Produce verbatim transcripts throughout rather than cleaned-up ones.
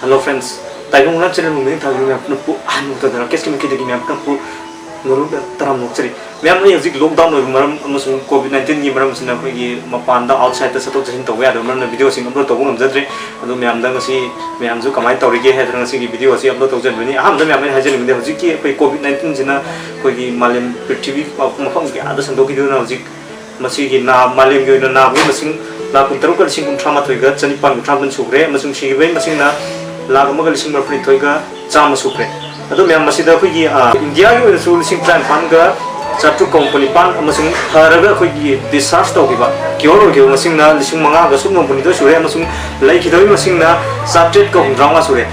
Hello friends, ꯇꯥꯏꯕꯪ ꯃꯅꯥ channel ꯅꯨꯡꯃꯤꯠ ꯊꯥꯒꯤ ꯃꯌꯥꯝ ꯄꯨꯝꯅꯃꯛꯄꯨ ꯑꯍꯥꯟꯕ ꯃꯛꯇꯗ ꯔꯥꯀꯦꯁꯀꯤ ꯃꯥꯏꯀꯩꯗꯒꯤ ꯃꯌꯥꯝ ꯄꯨꯝꯅꯃꯛꯄꯨ ꯅꯣꯂꯨꯛꯅ ꯇꯔꯥꯝꯅ ꯑꯣꯛꯆꯔꯤ꯫ ꯃꯌꯥꯝ, ꯑꯩ ꯍꯧꯖꯤꯛ ꯂꯣꯛꯗꯥꯎꯟ ꯑꯣꯏꯕ ꯃꯔꯝ ꯑꯃꯁꯨꯡ ꯀꯣꯚꯤꯗ ꯅꯥꯏꯟꯇꯤꯟꯒꯤ ꯃꯔꯝ ꯑꯁꯤꯅ ꯑꯩꯈꯣꯏꯒꯤ ꯃꯄꯥꯟꯗ ꯑꯥꯎꯠꯁꯥꯏꯗꯇ ꯆꯠꯊꯣꯛ ꯆꯠꯁꯤꯟ ꯇꯧꯕ ꯌꯥꯗꯕ ꯃꯔꯝꯅ ꯚꯤꯗꯤꯑꯣꯁꯤꯡ ꯑꯞꯂꯣꯗ ꯇꯧꯕ ꯉꯝꯖꯗ꯭ꯔꯦ꯫ ꯑꯗꯣ ꯃꯌꯥꯝꯗ ꯉꯁꯤ ꯃꯌꯥꯝꯁꯨ ꯀꯃꯥꯏꯅ ꯇꯧꯔꯤꯒꯦ ꯍꯥꯏꯗꯅ ꯉꯁꯤꯒꯤ ꯚꯤꯗꯤꯑꯣ ꯑꯁꯤ ꯑꯞꯂꯣꯗ ꯇꯧꯖꯕꯅꯤ꯫ ꯑꯍꯥꯟꯕꯗ ꯃꯌꯥꯝ ꯑꯩꯅ ꯍꯥꯏꯖꯅꯤꯡꯕꯗꯤ ꯍꯧꯖꯤꯛꯀꯤ ꯑꯩꯈꯣꯏ ꯀꯣꯚꯤꯗ ꯅꯥꯏꯟꯇꯤꯟꯁꯤꯅ ꯑꯩꯈꯣꯏꯒꯤ ꯃꯥꯂꯦꯝ ꯄ꯭ꯔꯤꯊꯤꯕꯤ ꯃꯐꯝ ꯀꯌꯥꯗ ꯁꯟꯗꯣꯛꯈꯤꯗꯨꯅ ꯍꯧꯖꯤꯛ ꯃꯁꯤꯒꯤ ꯅꯥ-, ꯃꯥꯂꯦꯝꯒꯤ ꯑꯣꯏꯅ ꯅꯥꯕꯒꯤ ꯃꯁꯤꯡ ꯂꯥꯈ ꯀꯨꯟꯇꯔꯨꯛꯀ ꯂꯤꯁꯤꯡ ꯀꯨꯟꯊ꯭ꯔꯥ ꯃꯥꯊꯣꯏꯒ ꯆꯅꯤꯄꯥꯟ ꯀꯨꯟꯊ꯭ꯔꯥ ꯃꯥꯄꯟ ꯁꯨꯈ꯭ꯔꯦ, ꯑꯃꯁꯨꯡ ꯁꯤꯈꯤꯕꯒꯤ ꯃꯁꯤꯡꯅ ꯂꯥꯈ ꯑꯃꯒ ꯂꯤꯁꯤꯡ ꯃꯔꯤꯐꯨꯅꯤꯊꯣꯏꯒ ꯆꯥꯝꯃ ꯁꯨꯈ꯭ꯔꯦ꯫ ꯑꯗꯣ ꯃꯌꯥꯝ, ꯃꯁꯤꯗ ꯑꯩꯈꯣꯏꯒꯤ, ꯑ, ꯏꯟꯗꯤꯌꯥꯒꯤ ꯑꯣꯏꯅꯁꯨ ꯂꯤꯁꯤꯡ ꯇꯔꯥꯅꯤꯄꯥꯟꯒ ꯆꯥꯇ꯭ꯔꯨꯛꯀ ꯍꯨꯝꯐꯨ ꯅꯤꯄꯥꯟ, ꯑꯃꯁꯨꯡ ꯐꯔꯒ ꯑꯩꯈꯣꯏꯒꯤ ꯗꯤꯁꯆꯥꯔꯖ ꯇꯧꯈꯤꯕ, ꯀ꯭ꯌꯣꯔ ꯑꯣꯏꯈꯤꯕ ꯃꯁꯤꯡꯅ ꯂꯤꯁꯤꯡ ꯃꯉꯥꯒ ꯁꯨꯞꯅ ꯍꯨꯝꯐꯨꯅꯤꯊꯣꯏ ꯁꯨꯔꯦ, ꯑꯃꯁꯨꯡ ꯂꯩꯈꯤꯗꯕꯒꯤ ꯃꯁꯤꯡꯅ ꯆꯥꯇ꯭ꯔꯦꯠꯀ ꯍꯨꯝꯗ꯭ꯔꯥꯃꯉꯥ ꯁꯨꯔꯦ꯫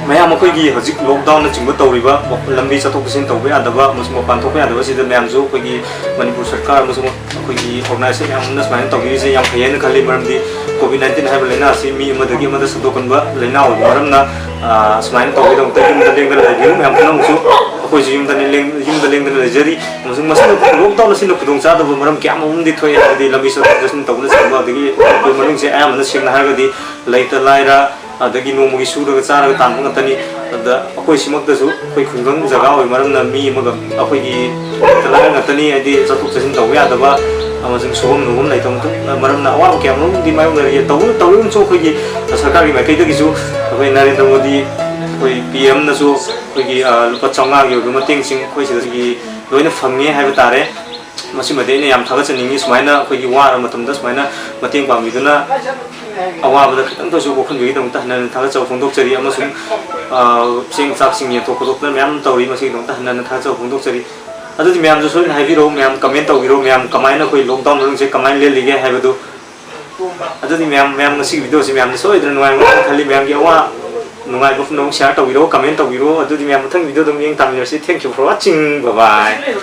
ꯃꯌꯥꯝ, ꯑꯩꯈꯣꯏꯒꯤ ꯍꯧꯖꯤꯛ ꯂꯣꯛꯗꯥꯎꯟꯅꯆꯤꯡꯕ ꯇꯧꯔꯤꯕ, ꯂꯝꯕꯤ ꯆꯠꯊꯣꯛ ꯆꯠꯁꯤꯟ ꯇꯧꯕ ꯌꯥꯗꯕ ꯑꯃꯁꯨꯡ ꯃꯄꯥꯟ ꯊꯣꯛꯄ ꯌꯥꯗꯕ ꯑꯁꯤꯗ ꯃꯌꯥꯝꯁꯨ ꯑꯩꯈꯣꯏꯒꯤ ꯃꯅꯤꯄꯨꯔ ꯁꯔꯀꯥꯔ ꯑꯃꯁꯨꯡ ꯑꯩꯈꯣꯏꯒꯤ ꯑꯣꯔꯒꯅꯥꯏꯖꯦꯁꯟ ꯃꯌꯥꯝ ꯑꯃꯅ ꯁꯨꯃꯥꯏꯅ ꯇꯧꯕꯤꯔꯤꯁꯦ ꯌꯥꯝ ꯐꯩ ꯍꯥꯏꯅ ꯈꯜꯂꯤ꯫ ꯃꯔꯝꯗꯤ ꯀꯣꯚꯤꯗ ꯅꯥꯏꯟꯇꯤꯟ ꯍꯥꯏꯕ ꯂꯥꯏꯅꯥ ꯑꯁꯤ ꯃꯤ ꯑꯃꯗꯒꯤ ꯑꯃꯗ ꯁꯟꯗꯣꯛꯀꯟꯕ ꯂꯥꯏꯅꯥ ꯑꯣꯏꯕ ꯃꯔꯝꯅ, ꯑ, ꯁꯨꯃꯥꯏꯅ ꯇꯧꯕꯒꯤꯗꯃꯛꯇ ꯌꯨꯝꯗ ꯂꯦꯡꯗꯅ ꯂꯩꯕꯤꯌꯨ꯫ ꯃꯌꯥꯝ ꯄꯨꯝꯅꯃꯛꯁꯨ ꯑꯩꯈꯣꯏꯁꯨ ꯌꯨꯝꯗꯅꯤ ꯂꯦꯡ-, ꯌꯨꯝꯗ ꯂꯦꯡꯗꯅ ꯂꯩꯖꯔꯤ꯫ ꯑꯃꯁꯨꯡ ꯃꯁꯤꯅ, ꯂꯣꯛꯗꯥꯎꯟ ꯑꯁꯤꯅ ꯈꯨꯗꯣꯡꯆꯥꯗꯕ ꯃꯔꯝ ꯀꯌꯥ ꯑꯃꯔꯣꯝꯗꯤ ꯊꯣꯛꯑꯦ, ꯍꯥꯏꯕꯗꯤ ꯂꯝꯕꯤ ꯆꯠꯊꯣꯛ ꯆꯠꯁꯤꯟ ꯇꯧꯕꯅꯆꯤꯡꯕ, ꯑꯗꯒꯤ ꯃꯅꯤꯄꯨꯔ ꯃꯅꯨꯡꯁꯦ ꯑꯌꯥꯝꯕꯅ ꯁꯦꯡꯅ ꯍꯥꯏꯔꯒꯗꯤ ꯂꯩꯇ ꯂꯥꯏꯔ, ꯑꯗꯒꯤ ꯅꯣꯡꯃꯒꯤ ꯁꯨꯔꯒ ꯆꯥꯔꯒ ꯇꯥꯟꯕ ꯉꯥꯛꯇꯅꯤ꯫ ꯑꯗ ꯑꯩꯈꯣꯏ ꯁꯤꯃꯛꯇꯁꯨ ꯑꯩꯈꯣꯏ ꯈꯨꯡꯒꯪ ꯖꯒꯥ ꯑꯣꯏꯕ ꯃꯔꯝꯅ ꯃꯤ ꯑꯃꯒ ꯑꯩꯈꯣꯏꯒꯤ ꯂꯩꯇ ꯂꯥꯏꯔ ꯉꯥꯛꯇꯅꯤ, ꯍꯥꯏꯗꯤ ꯆꯠꯊꯣꯛ ꯆꯠꯁꯤꯟ ꯇꯧꯕ ꯌꯥꯗꯕ ꯑꯃꯁꯨꯡ ꯁꯨꯐꯝ ꯅꯣꯝꯐꯝ ꯂꯩꯇꯕ ꯃꯔꯝꯅ ꯑꯋꯥꯕ ꯀꯌꯥ ꯃꯔꯨꯝꯗꯤ ꯃꯥꯌꯣꯛꯅꯔꯤ꯫ ꯇꯧꯕ-, ꯇꯧꯔꯤꯕꯁꯨ ꯑꯩꯈꯣꯏꯒꯤ ꯁꯔꯀꯥꯔꯒꯤ ꯃꯥꯏꯀꯩꯗꯒꯤꯁꯨ ꯑꯩꯈꯣꯏ ꯅꯔꯦꯟꯗ꯭ꯔ ꯃꯣꯗꯤ, ꯑꯩꯈꯣꯏ ꯄꯤ ꯑꯦꯝꯅꯁꯨ ꯑꯩꯈꯣꯏꯒꯤ, ꯑ, ꯂꯨꯄꯥ ꯆꯥꯝꯃꯉꯥꯒꯤ ꯑꯣꯏꯕ ꯃꯇꯦꯡꯁꯤꯡ ꯑꯩꯈꯣꯏ ꯁꯤꯗꯒꯤ ꯂꯣꯏꯅ ꯐꯪꯉꯦ ꯍꯥꯏꯕ ꯇꯥꯔꯦ꯫ ꯃꯁꯤꯃꯗꯤ ꯑꯩꯅ ꯌꯥꯝ ꯊꯥꯒꯠꯆꯅꯤꯡꯉꯤ꯫ ꯁꯨꯃꯥꯏꯅ ꯑꯩꯈꯣꯏꯒꯤ ꯋꯥꯔꯕ ꯃꯇꯝꯗ ꯁꯨꯃꯥꯏꯅ ꯃꯇꯦꯡ ꯄꯥꯡꯕꯤꯗꯨꯅ ꯑꯋꯥꯕꯗ ꯈꯤꯇꯪꯗ ꯑꯣꯏꯔꯁꯨ ꯀꯣꯛꯍꯟꯕꯤꯕꯒꯤꯗꯃꯛꯇ ꯍꯟꯅ ꯍꯟꯅ ꯊꯥꯒꯠꯆꯕ ꯐꯣꯡꯗꯣꯛꯆꯔꯤ꯫ ꯑꯃꯁꯨꯡ, ꯑ, ꯆꯦꯡ ꯆꯥꯛꯁꯤꯡ ꯌꯦꯟꯊꯣꯛ ꯈꯣꯠꯇꯣꯛꯇꯅ ꯃꯌꯥꯝ ꯑꯃ ꯇꯧꯔꯤ꯫ ꯃꯁꯤꯒꯤꯗꯃꯛꯇ ꯍꯟꯅ ꯍꯟꯅ ꯊꯥꯒꯠꯆꯕ ꯐꯣꯡꯗꯣꯛꯆꯔꯤ꯫ ꯑꯗꯨꯗꯤ ꯃꯌꯥꯝꯁꯨ ꯁꯣꯏꯗꯅ ꯍꯥꯏꯕꯤꯔꯛꯎ, ꯃꯌꯥꯝ ꯀꯃꯦꯟ ꯇꯧꯕꯤꯔꯛꯎ, ꯃꯌꯥꯝ ꯀꯃꯥꯏꯅ ꯑꯩꯈꯣꯏ ꯂꯣꯛꯗꯥꯎꯟ ꯃꯅꯨꯡꯁꯦ ꯀꯃꯥꯏꯅ ꯂꯦꯜꯂꯤꯒꯦ ꯍꯥꯏꯕꯗꯨ꯫ ꯑꯗꯨꯗꯤ ꯃꯌꯥꯝ, ꯃꯌꯥꯝ ꯉꯁꯤꯒꯤ ꯚꯤꯗꯤꯑꯣꯁꯤ ꯃꯌꯥꯝꯅ ꯁꯣꯏꯗꯅ ꯅꯨꯡꯉꯥꯏꯔꯝꯒꯅꯤ ꯈꯜꯂꯤ꯫ ꯃꯌꯥꯝꯒꯤ ꯑꯋꯥ ꯅꯨꯡꯉꯥꯏꯕ ꯄꯨꯝꯅꯃꯛ ꯁꯤꯌꯥꯔ ꯇꯧꯕꯤꯔꯛꯎ, ꯀꯃꯦꯟ ꯇꯧꯕꯤꯔꯛꯎ꯫ ꯑꯗꯨꯗꯤ ꯃꯌꯥꯝ ꯃꯊꯪ ꯚꯤꯗꯤꯑꯣꯗ ꯑꯃꯨꯛ ꯌꯦꯡ ꯇꯥꯃꯤꯟꯅꯔꯁꯤ꯫ Thank you for watching. Bye bye.